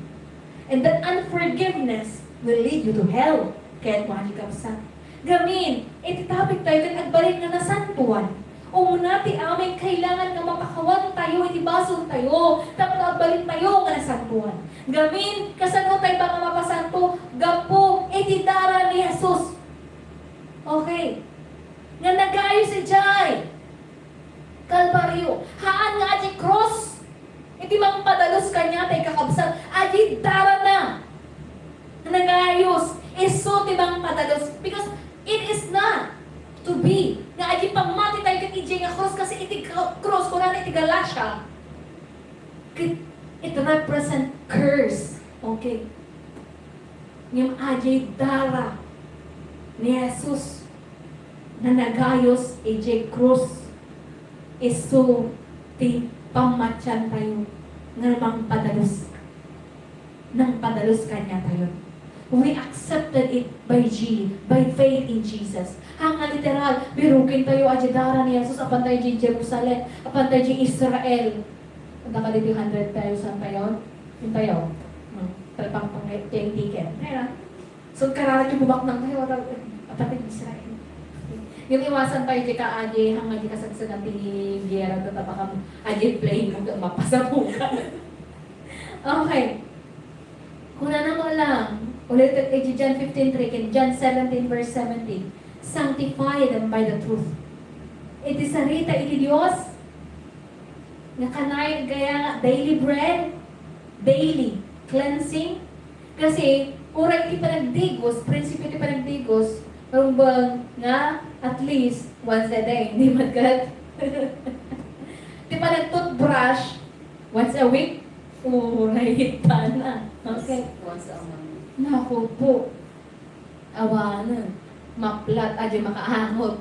And that unforgiveness will lead you to hell. Kaya mo, kabsat. Gamin, iti topic tayo ket agbalin nga nasantoan. Umuna ti amin, kailangan nga mapakawan tayo iti basol tayo, tapno agbalin tayo nga nasantoan. Gamin, kasano tayo ba nga mapasanto? Gapu iti dara ni Jesus. Okay. Nga nagayos idiay Kalbario. Haan nga adi krus. Iti mangpadalus kaniatayo, kakabsat, adi darana. Nagayos, isu ti mangpadalus. Because it is not to be nga adi pammati tayo ket idiay nga krus, kasi iti ka-, krus, kunana iti Galatia, ket it represent curse. Okay. Ngem adiay dara ni Jesus nga nagayos idiay krus, isu ti pammatiantayo nga mangpadalus, nangpadalus kaniatayo. We accepted it by G, by faith in Jesus. Haan nga literal, birukintayo, adiay dara ni Jesus, apantayo idiay Jerusalem, apantayo idiay Israel. Anta ka ditoy hundred thousand tayo? Yung tayo? Hmm. Talpang pang plane ticket. Kaya na. So, kararag yung bumaknang tayo, wala, apat yung Israel. Yung iwasan tayo, di ka, adi, hanggang di ka sagsagan, di giyara, tatapakam, adi, plane mo, mapasabugan. Okay. Kunana mo lang, ulit, eh, John fifteen three, ken John seventeen verse seventeen, "Sanctify them by the truth." Iti sarita iti Dios, nga kanayon gaya nga daily bread, daily cleansing. Kasi, uray ti panagdigos, prinsipyo ti panagdigos, rumbeng nga at least once a day, di man ket? Ti panag-toothbrush, once a week, uray tana. Okay. Once a month. Naku po. Awanen, maplat, adi makaangot.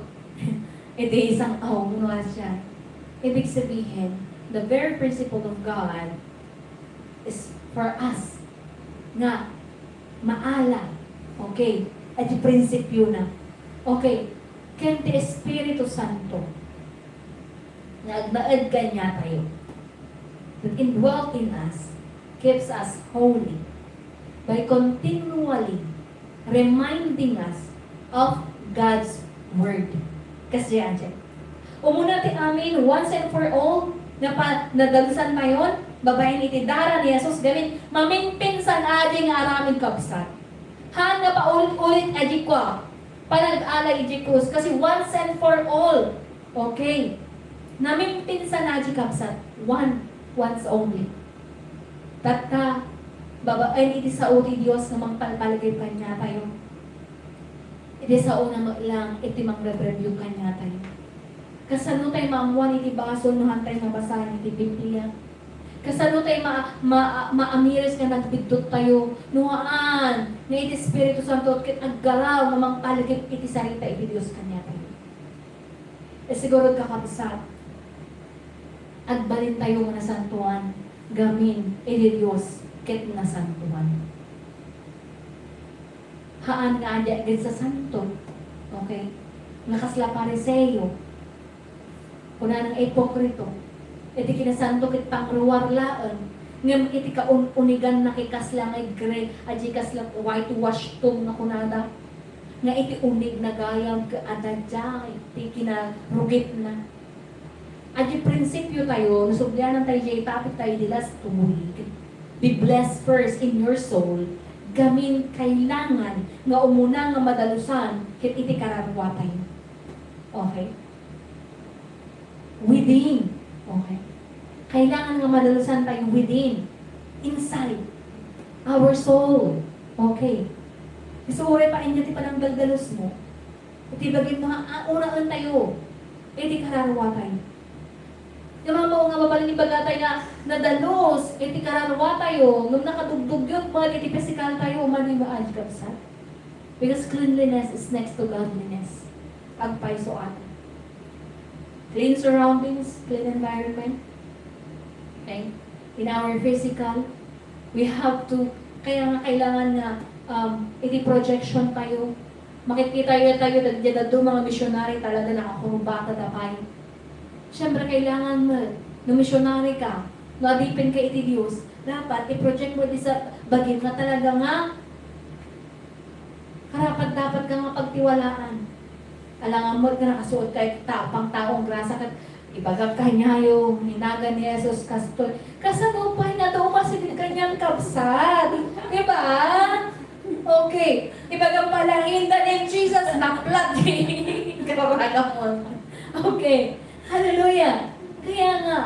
Iti isang aw, no, siya. Ibig sabihin, the very principle of God is for us nga maalam. Okay? Adi prinsipyo na. Okay. Ken ti Espiritu Santo nga agnaed kaniatayo, that indwelt in us, keeps us holy by continually reminding us of God's Word. Kasi, adi, umuna ti amin, once and for all, napa-, nadalusantayon, babaen iti dara ni Jesus, gamin, mamimpinsan adi nga aramid kabsat. Haan nga paulit-ulit, adi kua, panag-alay iti krus, kasi once and for all, okay. Namimpinsan adi kabsat, one, once only. Tatta, babaen iti sao ti Dios nga mangpalpalagip kaniatayo. Iti sao na met lang iti mangrepreview kaniatayo. Kasano tayo maammuan iti basol no haantay mabasaen iti Biblia? Kasano tayo ma-, ma-, maamiris nga nagbiddut tayo no haan nga iti Espiritu Santo ket aggaraw nga mangpalagip iti sarita iti Dios kaniatayo? E, siguro, kakabsat, agbalintayo nga nasantoan gamin iti Dios ket nasantoan. Haan nga adi agsasanto, okay? Nga kasla Fariseo, kunana nga ipokrito, iti kinasanto ket pangruar laeng, ngem iti kaun-uniganna ket kasla nga igre-, adi kasla whitewash tomb nga kunada, nga iti unegna gayam ket adda diay ti kinarugitna. Adi prinsipyo tayo, no suklianan tayo diay topic tayo di last week, "Be blessed first in your soul," gamin kailangan nga umuna nga madalusan ket iti kararua tayo. Okay? Within. Okay? Kailangan nga madalusan tayo within. Inside. Our soul. Okay? Kasi uray pa inya ti panangdaldalusmo. Iti bagim nga, ah, unaen tayo. Iti kararua tayo. Nga mamao nga mabalin ibaga tayo nga nadalus iti kararua tayo, ngem nakadugdugyot met iti pisikal tayo, mano nga adi, kabsat? Because cleanliness is next to godliness. Agpayso ata. Clean surroundings, clean environment. Okay? In our physical, we have to, kaya nga kailangan nga, um, iti projection tayo. Makikita tayo, tayo, dagiti dadduma nga missionary talaga nakakurbata da pay. Siyempre, kailangan mo, no missionary ka, no adipen ka iti Dios, dapat i-project mo di sa bagim nga talaga nga karapat-dapat ka nga pagtiwalaan. Alangan mo nga nakasuot ka iti ta-, pangtaong grasa ket ibagak kaniayo, hinagan ni Jesus kastoy. Kasano pay nga dumasideg kanian, kabsat? Di ba? Okay. Ibagam pa lang, "In the name Jesus," naplat. Kababaga mo. Okay. Hallelujah. Kaya nga,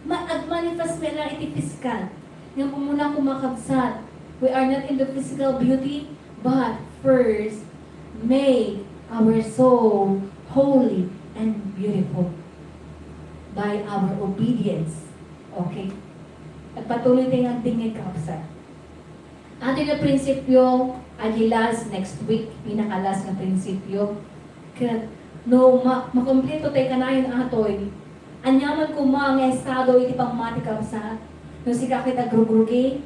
ma-, agmanifest met lang iti pisikal. Nga umuna, kumakabsat, we are not into physical beauty, but first, make our soul holy and beautiful by our obedience. Okay? Agpatuloy tayo nga agdingngeg, kabsat. Atin a prinsipyo, Adi last next week, pinaka-last nga prinsipyo. Ket no ma-, makumpleto tay kanayon atoy, aniaman koma nga estado iti pammati, kabsat. No sika ket agrugrugi,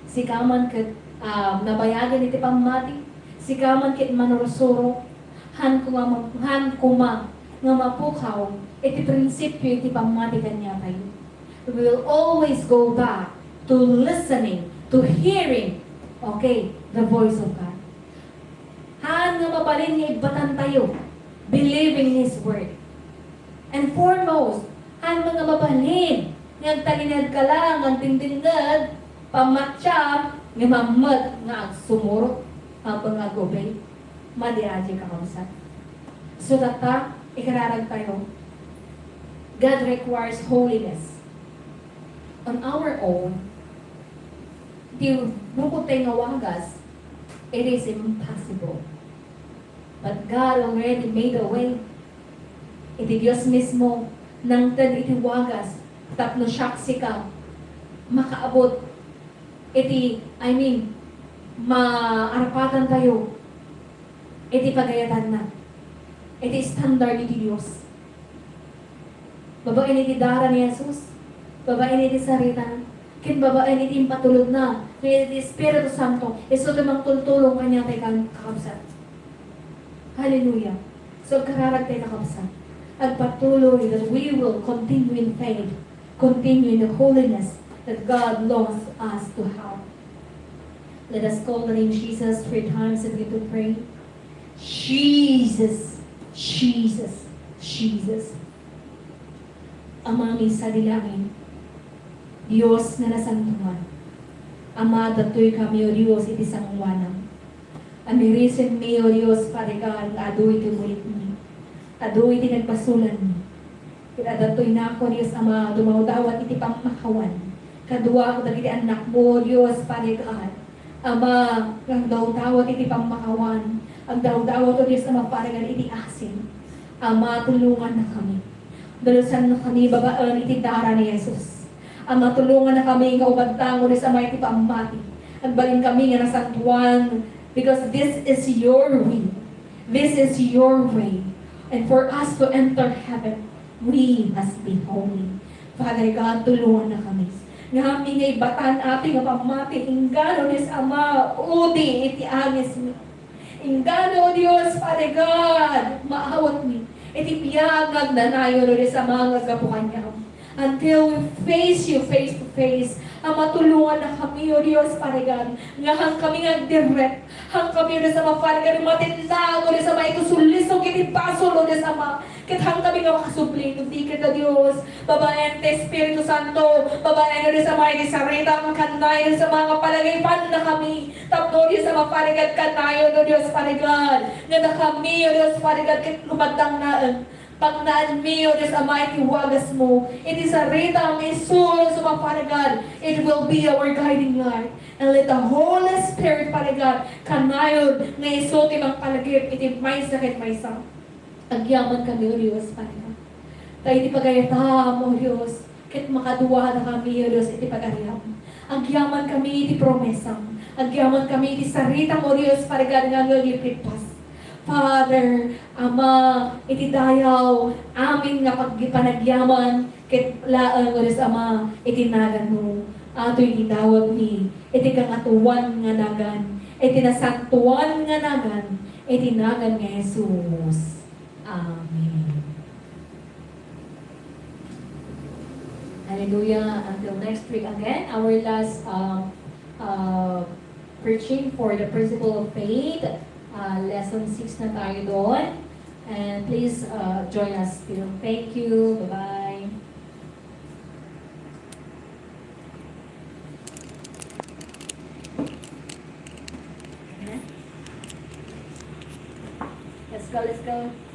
sika man ket, ah, nabayagen iti pammati, sika man ket manursuro, han koma, han koma nga mapukaw iti prinsipyo iti pammati kaniatayo. We will always go back to listening, to hearing, okay, the voice of God. Haan nga mabalin nga ibbatantayo, believing His Word. And foremost, haan nga mabalin nga agtalinaedka la nga agdingdingngeg, pammattiam, ngem ammet nga agsumurot, apan nga ag-obey. Madi adi, kakabsat. So, tatta, ikararagtayo, God requires holiness. On our own, ti bukod tay nga wagas, it is impossible. But God already made a way. Iti Dios mismo, nangted iti wagas, tapno siak, sika, makaabot iti, I mean, maarapatantayo iti pagayatanna, iti standard iti Dios. Babaen iti dara ni Jesus, babaen iti sarita, ken babaen iti impatulodna, ken iti Espiritu Santo, isu ti mangtultulong kaniatayo, kakabsat. Hallelujah. So, agkararag tayo, kakabsat. Agpatuloy that we will continue in faith, continue in the holiness that God longs us to have. Let us call the name Jesus three times and begin to pray. Jesus, Jesus, Jesus. Amami sadi langit, Dios nga nasantoan. Ama, adtoykami, O Dios, iti sangoanam. Amirisenmi, O Dios, Padre God, nga adu iti bulitmi, adu iti nagbasolanmi. Ket adtoy nako, Dios Ama, dumawdawat iti pammakawan. Kaduak dagiti annakmo, O Dios, Padre God. Ama, nga agdawdawat iti pammakawan. Agdawdawat, O Dios Ama, Padre God, iti asin. Ama, tulongannakami. Dalusannakami babaen iti dara ni Jesus. Ama, tulongannakami nga umadtang, O Dios Ama, iti pammati. Agbalinkami nga nasantoan, because this is your will. This is your way. And for us to enter heaven, we must be holy. Father God, tulongannakami. Ngem nga ibatan atoy nga pammati, inggana, O Dios Ama, udi iti angismi. Inggana, O Dios, Father God, maawatmi. Iti biag nga agnanayon, O Dios Ama, nga aggapu kaniam. Until we face you face to face. Ama, tulongannakami, O Dios, Padre God, nga hankami nga agdirrek. Hankami, O Dios Ama, Padre God, matinnaag, O Dios Ama, iti sulisog iti basol, O Dios Ama. Ket hankami nga makasubli, no di ket, O Dios, babaen ti Espiritu Santo, babaen, O Dios Ama, iti sarita, kanayon, O Dios Ama, nga palagipannakami. Tapno, O Dios Ama, Padre God, kanayon, O Dios, Padre God, nga dakami, O Dios, Padre God, ket lumadangnaen. Pagnaanmi, O Dios Ama, iti wagasmo, iti saritam, isu, O Dios Ama, Father God, it will be our guiding light. And let the Holy Spirit, Father God, kanayon nga isu ti mangpalagip iti maysa ken maysa. Agyamankami, O Dios, Father God. Ta iti pagayatam, O Dios, ket makaduadakami, O Dios, iti pagariam. Agyamankami iti promesam. Agyamankami iti saritam, O Dios, Father God, nga agagipippas. Father, Ama, iti dayaw, amin nga pag-, panagyaman, ket laeng, O Dios Ama, iti naganmo. Atoy iti dawatmi, iti kangatoan nga nagan, iti nasantoan nga nagan, iti nagan nga Jesus. Amen. Hallelujah. Until next week again, our last, uh, uh, preaching for the principle of faith. Uh, lesson six na tayo doon. And please, uh, join us still. Thank you. Bye-bye. Let's go, let's go.